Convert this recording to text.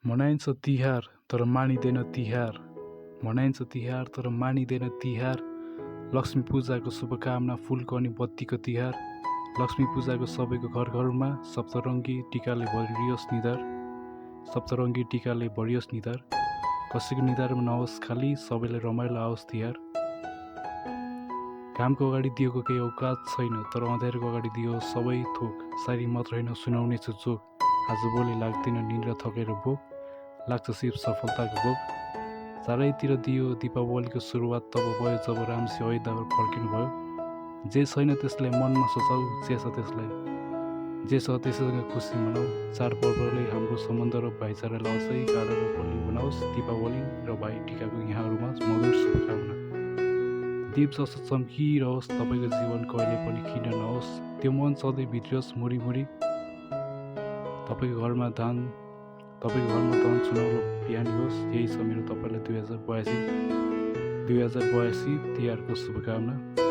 मनाइन्छ तिहार तर मानिँदैन तिहार। मनाइन्छ तिहार तर मानिँदैन तिहार। लक्ष्मी पूजाको शुभकामना फुलको अनि बत्तीको तिहार। लक्ष्मी पूजाको सबैको घर घरमा सप्तरङ्गी टिकाले भरियोस् निधार। सप्तरङ्गी टिकाले भरियोस् निधार। कसैको निधारमा नहोस् खाली, सबैलाई रमाइलो आओस् तिहार। घामको अगाडि दियोको केही औकात छैन, तर अँध्यारोको अगाडि दियो सबै थोक। सारी मात्र होइन सुनाउनेछु जोक। आजभोलि लाग्दैन निन्द्रा थकेर भोक, लाग्छ सिर्फ सफलताको भोग। चारैतिर दियो दीपावलीको सुरुवात तब भयो जब रामजी अयोध्याबाट फर्किनु भयो। जे छैन त्यसलाई मनमा सोचाऊ, जे छ त्यसैसँग खुसी मनाऊ। चाडपर्वले हाम्रो सम्बन्ध र भाइचारालाई अझै गाढा र बलियो बनाओस्। दीपावली र भाइ टिकाको यहाँहरूमा मधुर शुभकामना। दीप जस्तो चम्किरहोस्, तपाईँको जीवन कहिले पनि खिन्न नहोस्। त्यो मन सधैँ भित्रियोस् मुरी तपाईँको घरमा धन सुनौलो बिहानी होस्। यही छ मेरो तपाईँलाई 2082 तिहारको शुभकामना।